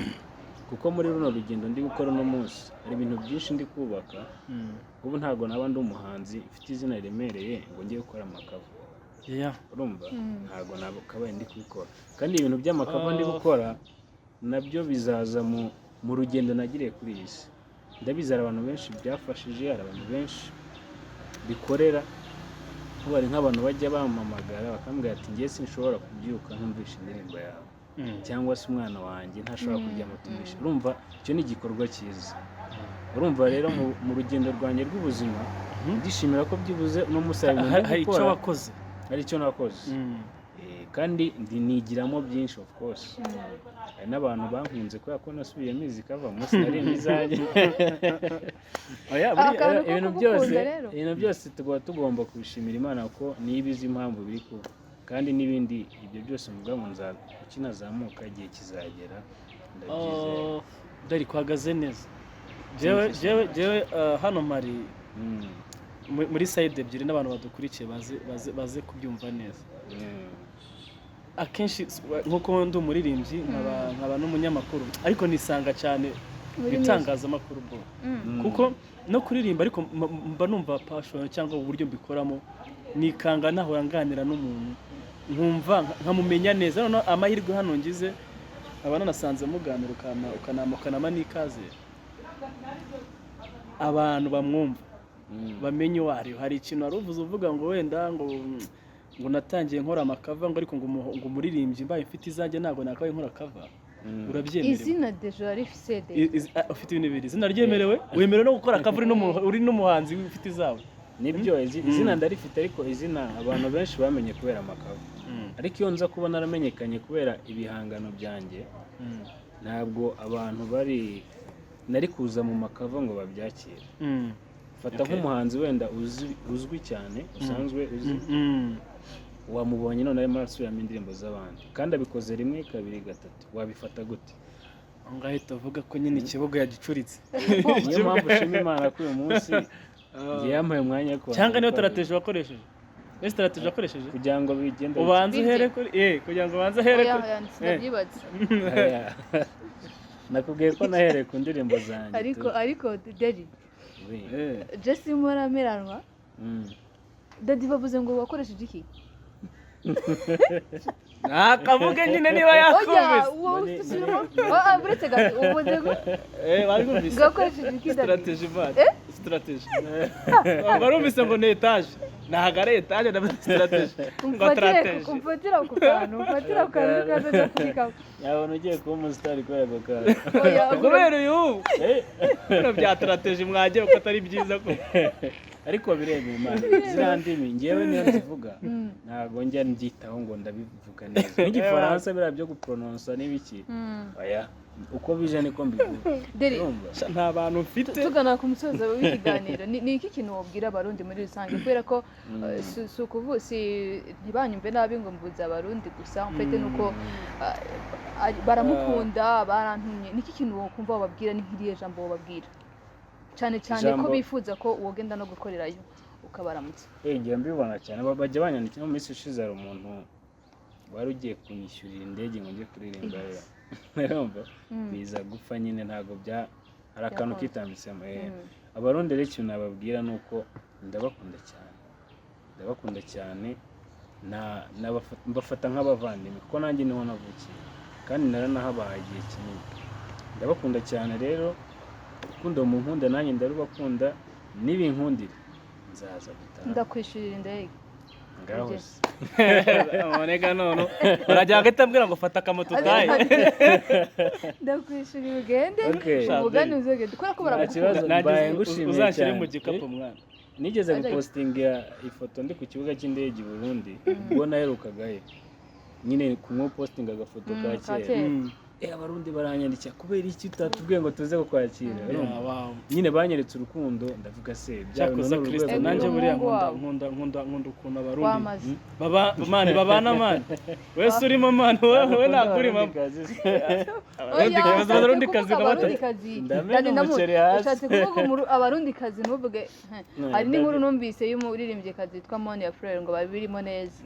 Kuko muri runo rugendo ndi gukora uno munsi hari ibintu byinshi ndi kubaka. Ubu ntabwo naba ndi umuhanzi mfite izina riremereye ngo njye gukora amacover. Urumva, ntabwo nakabaye ndi kubikora, kandi ibintu by'amacover ndi gukora nabyo bizaza mu rugendo nagiriye kuri iyi si. Ndabizi, hari abantu benshi byafashije, hari abantu benshi bikorera. Nk'ubu hari nk'abantu bajya bampamagara bakambwira ati: "Njye sinshobora kubyuka ntumvisha indirimbo yawe," cyangwa se "Umwana wanjye ntashobora kuryama atumvisha." Urumva, icyo ni igikorwa cyiza. Urumva rero, mu rugendo rwanjye rw'ubuzima, ndishimira ko byibuze uno munsi hari ibintu ndi Hari icyo gukora, wakoze. Hari icyo nakoze. Kandi ndi nigiramo byinshi, of course. Hari n'abantu bankunze kubera ko nasubiyemo izi cover, munsi nari izanjye. Oya, buriya Akantu ko Ibintu kugukunda byose, rero. ibintu byose tuba tugomba kubishimira Imana, ko niba izi impamvu biri kuba, kandi n'ibindi ibyo byose mvuga ngo ukinazamuka igihe kizagera, ndabyizeye. Oh, dore kuhagaze neza. Jewe hano mari muri side ebyiri, n'abantu badukurikiye baze kubyumva neza. Akenshi nk'uko ndi umuririmbyi, nkaba n'umunyamakuru, ariko nisanga cyane mu Muri itangazamakuru bwo kuko no kuririmba, ariko mba numva passion cyangwa uburyo mbikoramo, nikanga nahora nganira n'umuntu nkumva nkamumenya neza. Noneho amahirwe hano ngize nkaba nanasanze muganira, ukanama n'ikaze, abantu bamwumva bamenye uwo ari we. Hari ikintu wari uvuze, uvuga ngo wenda ngo natangiye nkora amacover, ngo ariko ngo umuririmbyi mbaye mfite izanjye ntabwo nakabaye nkora cover. Urabyemerewe? Izina déjà rifise de Ufite ibintu bibiri: izina ryemerewe, wemerewe no gukora cover uri n'umuhanzi ufite izawe. Nibyo, izina ndarifite, ariko izina abantu benshi bamenye kubera amacover. Ariko iyo nza kuba naramenyekanye kubera ibihangano byanjye, ntabwo abantu bari nari kuza mu macover ngo babyakire. Fata nk'umuhanzi wenda uzwi cyane, usanzwe uzi, wamubonye none arimo arasubiramo indirimbo z'abandi, kandi abikoze rimwe, kabiri, gatatu, wabifata gute? Aho ngaho ahita avuga ko nyine ikibuga yagicuritse. Niyo mpamvu ushima Imana ko uyu munsi ngiye yampaye umwanya wo kubanza Cyangwa niyo gukora. strategy wakoresheje, niyo strategy wakoresheje Kugira ngo bigende ubanze Bite? uhere kuri kugira ngo ubanze uhere Oya, kuri oya, sinabyibatse. Aya. Nakubwiye ko nahereye ku ndirimbo zanjye. Ariko Deri, Oui. Jesse murameranwa. Dadi bavuze ngo wakoresheje iki? Nakavuge nyine niba Oya, yakumvise. wowe usubiremo. Ah, buretse gato, uvuze ngo Babyumvise. ngo wakoresheje iki, Dadi? Strategy man, strategy. Barumvise ngo ni etaje, ntabwo ari etaje na strategy ngo Umfatire strategy. Umfatira ku kantu, umfatira ku kantu kaza kubika. Yabona ugiye kuba umusitari kubera ako kantu. Oya. Kubera uyu bino bya strategy mwagiye ko atari byiza ko Ariko biremewe man, ziriya ndimi ngewe niyo nzivuga ntabwo njya mbyitaho ngo ndabivuga neza nk'igifaransa, biriya byo guporononsa n'ibiki. Oya, uko bije niko mbivuga. Deri, Urumva? Sha, nta bantu mfite. Tugana ku musozo w'ikiganiro, ni iki kintu wabwira Abarundi muri rusange? Kubera ko si ukuvu si ntibanyumve nabi ngo mvuze Abarundi gusa, mfite nuko baramukunda, barantumye. Ni iki kintu wokumva wababwira? Ni nk'irihe jambo wababwira, cyane cyane ko bifuza ko wogenda no gukorerayo ukabaramutsa? Ngiye mbibona cyane, bajya banyandikira. Mu minsi ishize hari umuntu wari ugiye kunyishyurira indege ngo njye kuririmba, urumva, biza gupfa nyine, ntabwo bya hari akantu Byakunze. kitambitsemo. Abarundi rero, ikintu nababwira ni uko ndabakunda cyane, ndabakunda cyane, mbafata nk'abavandimwe kuko nanjye niho navukiye kandi naranahabaye igihe kinini. Ndabakunda cyane rero, urukundo munkunda nanjye ndarubakunda, nibinkundire nzaza gutaha. Ndakwishyurira indege. Ngaho se. Onega none urajya hagati ambwira ngo fata akamoto utahe. Ndakwishyurira ugende. Okay. Umugani uzogende kubera ko Nta baragukunda. kibazo. Nanjye Mbaye ngushimiye uzanshyire cyane. mu gikapu mwana. Nigeze Ajya- gupostinga ifoto ndi ku kibuga cy'indege i Burundi ubwo naherukagayo nyine, kumwe postinga agafoto ka Ka kera. kera. Abarundi baranyandikira: "Kubera iki utatubwiye ngo tuze kukwakira?" Urumva? Yeah, wow. Nyine banyeretse urukundo, ndavuga se bya bintu Cyakoze ni Kristo, urwego nanjye Umuhungu buriya nkunda wawe. nkunda ukuntu Abarundi Wamaze baba man, babana man. Wese urimo man, wowe ntabwo urimo. Oya, ushatse Abarundi kazi kuvuga nka batatu. Abarundikazi. Ndamena Dadi, umuceri hasi. Ushatse kuvuga Abarundikazi, ntuvuge. No, Hari n'inkuru Dadi. numvise y'umuririmbyikazi witwa Monia Fleur ngo babirimo neza.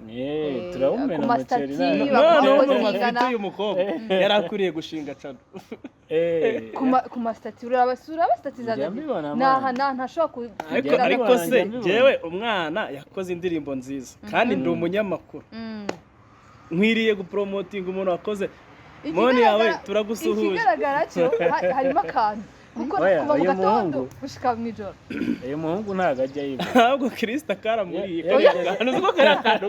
Turawumena Ku umuceri masitati, nta- Noneho bakoze umuntu ingana. afite uyu mukobwa yari akuriye. ukwiriye gushinga channel. Ku ma status, uraba uraba status za Njya Daddy. mbibona, Naha man. na ntashobora ku Ariko Njya ariko mbibona, se njya mbibona. jewe umwana yakoze indirimbo nziza kandi ndi umunyamakuru, nkwiriye gupromotinga umuntu wakoze Moni yawe, turagusuhuje. Ikigaragara cyo harimo akantu kuko Oya, kuva mu uyu gatondo muhungu. gushika mu ijoro. Uyu muhungu ntabwo ajya yiba. Ntabwo Kirisita karamuriye. Oya. Kariya kantu, uzi ko kariya kantu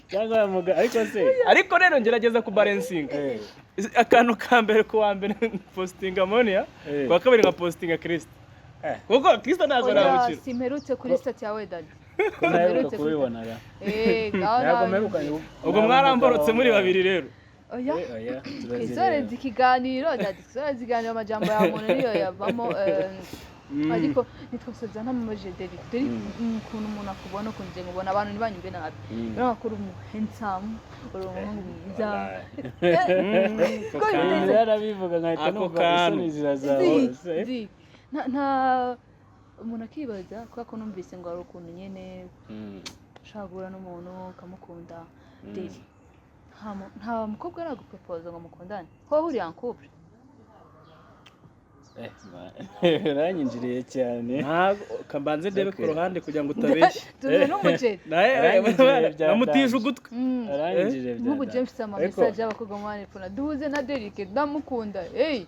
Cyangwa yamuga ariko se. Ariko rero ngerageza kubalancinga. Akantu ka mbere, ku wa mbere postinga Monia, ku wa kabiri nka postinga Kirisita, kuko Kirisita ntabwo Oya, namukira. simperutse kuri status yawe, Daddy. Ko ntaheruka kubibona ra? Eh, ngaho Ntabwo nawe. mperuka. Ubwo mwaramborotse muri babiri rero. Oya. Oya. Twisoreze ikiganiro, Daddy, twisoreze ikiganiro. Amajambo ya muntu niyo yavamo, ariko nitwasoza ntamubajije Derek. Derek, ukuntu umuntu akubona, ukuntu njye nkubona, abantu ntibanyumve nabi, urabona ko uri umu handsome, uri umuhungu mwiza. Ko bimeze? Yarabivuga nkahita Ako numva kantu. isoni zirazamutse. Zi, nta umuntu akibaza kubera ko numvise ngo hari ukuntu nyine ushobora guhura n'umuntu ukamukunda. Derek, nta mukobwa araguporopoza ngo mukundane, hoho uri en couple? Uranyinjiriye cyane. Ntabwo kambanze ndebe ku Okay. ruhande kugira ngo utabeshya. Tuzi n'umuceri. Naye Aranyinjiriye bya namutije danje. ugutwi. Aranyinjiriye bya Nk'ubu danje. James ama message y'abakobwa mu bana, duhuze na Derek, ndamukunda, hey.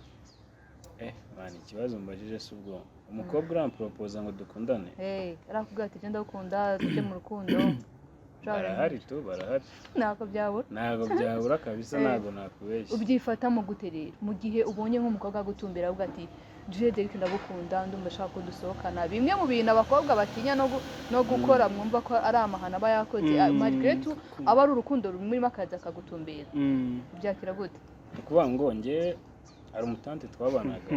Man, ikibazo mbajije si ubwo umukobwa uramporopoza ngo dukundane. Hey, arakubwira ati: "Genda ndagukunda, tujye mu rukundo." Barahari tu, barahari. Ntabwo byabura. Ntabwo byabura kabisa. Ntabwo nakubeshya. Ubyifatamo gute rero mu gihe ubonye nk'umukobwa agutumbira, avuga ati: "Je Derek ndagukunda, ndumva ashaka ko dusohokana"? Bimwe mu bintu abakobwa batinya no gukora, mwumva ko ari amahano aba yakoze, malgré tout aba ari urukundo rumurimo, akaza akagutumbira, ubyakira gute? Ni ukuvuga ngo njye hari umutante twabanaga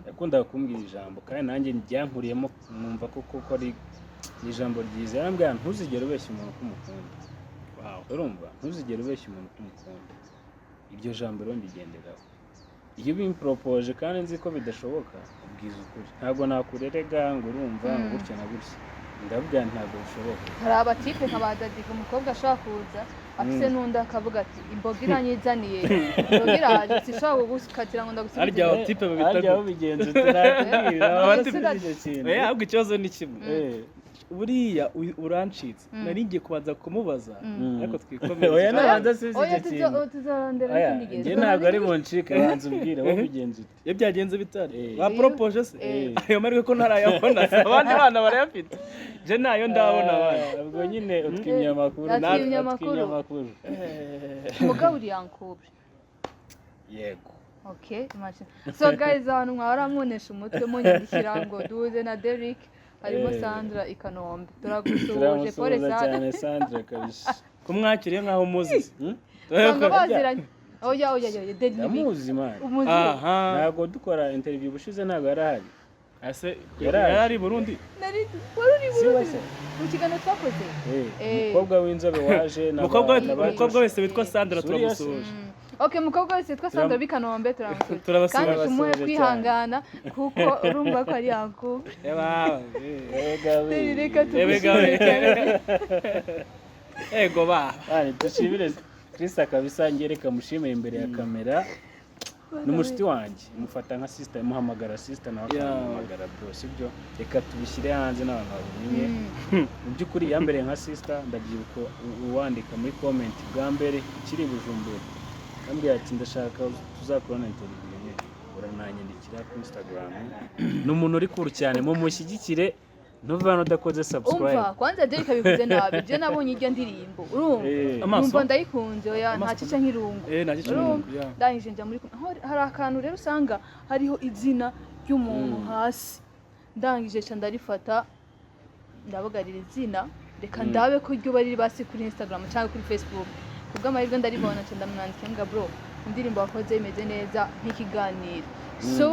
yakundaga kumbwira ijambo, kandi nanjye ryankuriyemo, numva ko koko ari ni ijambo ryiza. Yarambwira: "Ntuzigere ubeshya umuntu ko umukunda." Urumva, ntuzigere ubeshya umuntu ko umukunda. Iryo jambo rero ndigenderaho. Iyo ubimporopoje kandi nzi ko bidashoboka, ubwiza ukuri. Ntabwo nakurerega ngo urumva ngo gutya na gutya, ndabwira nti ntabwo bishoboka. Hari abatipe nka ba Daddy, umukobwa ashobora kuza afise n'undi, akavuga ati: "Imboga iranyizaniye, imboga iraje, sinshobora kugukatira ngo ndagusubize." Harya abatipe babita Harya gute? ubigenza utanatubwira. Abatipe icyo kintu. Oya, ahubwo ikibazo ni kimwe. Buriya urancitse, nari ngiye kubanza kumubaza, ariko twikomereze. Oya, nabanza asubize Oya, icyo kintu. tuzarondera Oya, ikindi gihe. njye ntabwo ari buncike, banza umbwire wowe ubigenza ute. Iyo byagenze bitari baporopoje se, Eh. ayo mahirwe ko ntarayabona se, abandi bana barayafite, je nayo ndabona abandi. Ah, ubwo nyine utwimye amakuru. Atwimye amakuru. Atwimye amakuru. Umugabo uri en couple? Yego. Okay, imagine. So guys, abantu mwahora munesha umutwe munyandikira ngo duhuze na Derek, harimo Sandra i Kanombe. Turagusuhuje, pole Turamusuhuza sana. cyane Sandra kabisa. Kumwakiriye nk'aho umuzi se? Usanga baziranye. Oya, oya, oya, Derek ni Ndamuzi man. umuzi. Aha. Ntabwo dukora interview ubushize ntabwo yari ahari. Ese Yaraje. yari ari i Burundi? Nari wari uri Si we Burundi se? mu kiganiro twakoze. Umukobwa w'inzobe waje Umukobwa, umukobwa wese witwa Sandra, Suriya se? turamusuhuje. Okay, umukobwa wese witwa Sandra b'i Kanombe turamusuhuje. Turabasuhuje. Kandi tumuhe Turabasuhuje cyane. kwihangana kuko urumva ko ari en couple. Eba, Ega we. Derek, reka Ebega we. tugushimire cyane. Ego ba. Bane, dushimire Krista kabisa. Njye reka mushimire imbere ya kamera, ni umushuti wanjye, mufata nka sister, muhamagara sister nawe akamuhamagara bro, sibyo? Reka tubishyire hanze n'abantu babimenye. Mu by'ukuri yambereye nka sister. Ndabyibuka uwandika muri comment bwa mbere ukiri i Bujumbura, yambwiye ati: "Ndashaka tuzakorana interview nyine." Urananyandikira kuri Instagram. Ni umuntu uri cool cyane, mumushyigikire. Ntuve hano udakoze subscribe. Umva kwanza, Derek abivuze nabi. Je nabonye iryo ndirimbo, urumva, Amaso? numva ndayikunze. Oya, nta Amaso? cica nk'irungu. Nta cica Urumva? nk'irungu, yeah. Ndangije njya muri aho, hari akantu rero usanga hariho izina ry'umuntu hasi. Ndangije nca ndarifata, ndabagarira izina, reka ndabe ko ryo bari basi kuri Instagram cyangwa kuri Facebook. Kubw'amahirwe ndaribona, nca ndamwandikira ngo: "Bro, indirimbo wakoze imeze neza nk'ikiganiro." So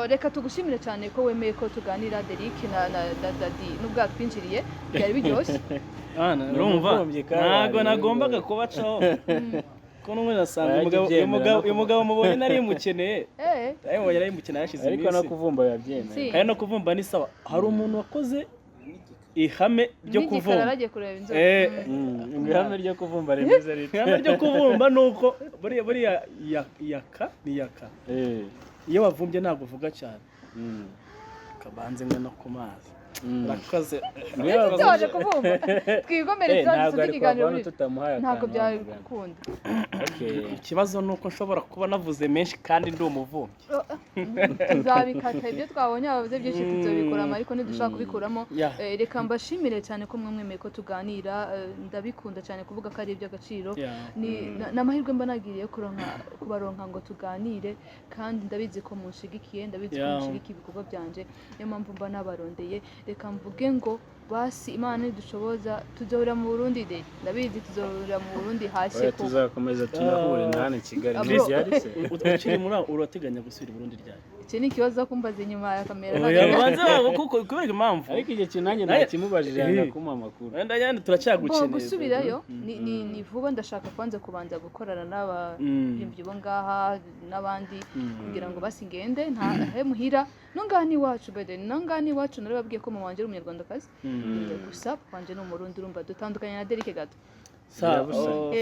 reka tugushimire cyane ko wemeye ko tuganira, Derek na Daddy, nubwo yatwinjiriye byari biryoshye. Ana, Ni urumva umubumbyi kabaye, ntabwo nagombaga rero. kubacaho ko n'umwe nasanga Wajya umugabo, uyu ubyemera mugabo, no uyu mugabo mubonye nari mukeneye, nari mubonye nari mukeneye hashize Ariko no iminsi. kuvumba biba byemewe. Si. Kandi no kuvumba ni sawa. Hari umuntu wakoze Ihame ryo N'igikara kuvumba bagiye kureba inzoka. Ihame ryo kuvumba rimeze rite? Ihame ryo kuvumba ni uko buriya yaka ni yaka. Iyo wavumbye ntabwo uvuga cyane. Kabanze mwe no ku mazi. Urakoze. Ese waje kuvumba, twigomereze, Ntabwo dusoze ari ikiganiro kwavana muri tutamuhaye ntabwo akantu byari wamugana. gukunda. Okay. Ikibazo ni uko nshobora kuba navuze menshi kandi ndi umuvumbyi. Tuzabikata ibyo twabonye, abavuze byinshi tuzobikuramo, ariko ntidushobora kubikuramo. Yeah. Reka mbashimire cyane ko mwemeye ko tuganira. Ndabikunda cyane kuvuga ko ari iby'agaciro. Yeah. Ni amahirwe mba nagiriye kubaronka ngo tuganire, kandi ndabizi ko munshigikiye, ndabizi ko Yeah. mushigikiye ibikorwa byanje, niyo mpamvu mba nabarondeye. Reka mvuge ngo basi Imana nidushoboza tuzohurira mu Burundi de, ndabizi tuzohurira mu Burundi hashye Oya, ko tuzakomeza tunahure na hano i Kigali. Bro. Ntizihari se? Ukiri muri aho, urateganya gusubira i Burundi ryari? Iki ni ikibazo kumbaza inyuma ya kamera. Oya, banze babo, kuko kubera impamvu Ariko icyo kintu nanjye nakimubajije yanga kumpa amakuru. Wenda nyine Bo turacyagukeneye. gusubirayo ni vuba. Ndashaka kwanza kubanza gukorana n'abaririmbyi bo ngaha n'abandi kugira ngo basi ngende ntahe muhira. No ngaha ni iwacu, by the way, no ngaha ni iwacu. Narababwiye ko mama wanje ari umunyarwandakazi gusa papa wanje ni umurundi. Urumva dutandukanye na Derike gato. Sa, Birabusa. oh,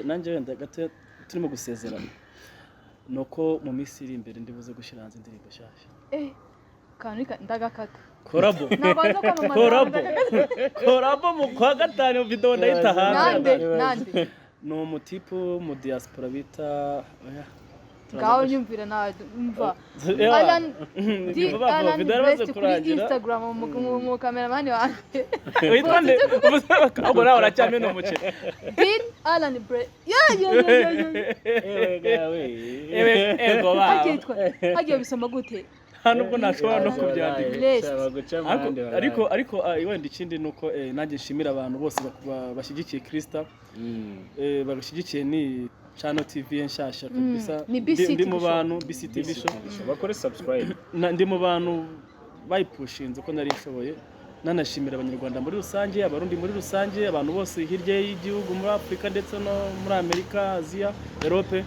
nanjye wenda gato turimo gusezerana ni uko mu minsi iri imbere ndibuze gushyira hanze indirimbo nshyashya. Kantu ndagakata. Collabo. Nabanza kwamamaza. Collabo. Ndagakata. Collabo mu kwa gatanu, video ndayita hanze. Nande nande? Ni umutipe wo mu diaspora bita, oya, turaza Ngaho nyumvira na mva Yeah. Alan D Vuba vuba, Alan video yaramaze Best kuri kurangira. Instagram, mu cameraman wanjye. Witwa nde? Ahubwo nawe uracyamena umuceri. Dean Alan Bre, yeah yeah yeah yeah yeah. Ewe gawe. Ewe ego baba. Hagiye yitwa, hagiye bisoma gute? Nta nubwo nashobora no kubyandika. Blessed. Baguca Ariko amande. ariko wenda ikindi ni uko nanjye nshimira abantu bose bashyigikiye Krista, bagashyigikiye ni Channel TV nshasha kabisa. Ni BCTV Ndi mu show. bantu, BCTV show. Bakore subscribe. Ndi mu bantu bayipushinze uko nari nshoboye. Nanashimira Abanyarwanda muri rusange, Abarundi muri rusange, abantu bose hirya y'igihugu, muri Afurika ndetse no muri Amerika, Aziya, Europe,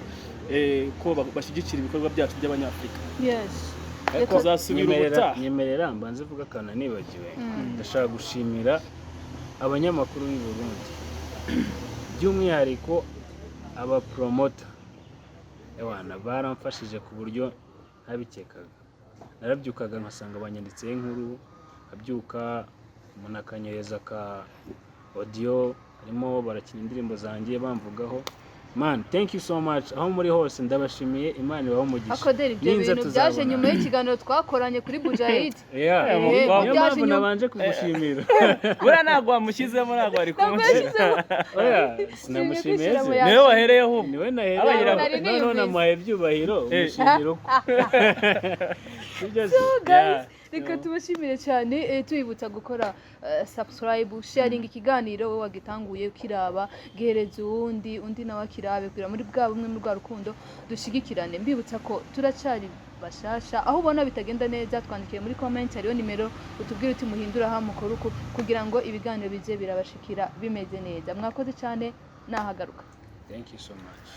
ko bashyigikira ibikorwa byacu by'Abanyafurika. Yes. Ariko Tuzasubira ubutaha. Nyemerera mbanze mvuga akantu nibagiwe. Ndashaka gushimira abanyamakuru b'i Burundi, by'umwihariko abapromota. Ewana, baramfashije ku buryo ntabikekaga. Narabyukaga nkasanga banyanditseho inkuru, nkabyuka umuntu akanyohereza ka audio harimo barakina indirimbo zanjye bamvugaho. Man, thank you so much. Aho muri hose ndabashimiye, Imana ibahe umugisha. Akodera ibyo Ninza bintu byaje tuzabonana. nyuma y'ikiganiro twakoranye kuri Bujahid. Yeah. Eh, Niyo byaje mpamvu nyuma. nabanje kugushimira. Buriya ntabwo wamushyizemo, ntabwo wari Ntabwo kumushyira. yashyizemo. Oya, sinamushimiye kwishyiramo se. ya- Niwe wahereyeho ubu. Niwe Abagira nahereye, ngo- Nari noneho niyumvise. namuhaye ibyubahiro, umushimira uko sibyo se? Guys, reka tubashimire cyane, tubibutsa gukora subscribe, sharing ikiganiro. Wowe wagitanguye ukiraba, gihereza uwundi, undi nawe akirabe, kugira muri bwa bumwe, muri rwa rukundo dushigikirane. Mbibutsa ko turacyari bashasha. Aho ubona bitagenda neza, twandikiye muri comment, hariho nimero, utubwire uti muhindura aha, mukore uku, kugira ngo ibiganiro bize birabashikira bimeze neza. Mwakoze cyane, nahagaruka. Thank you so much.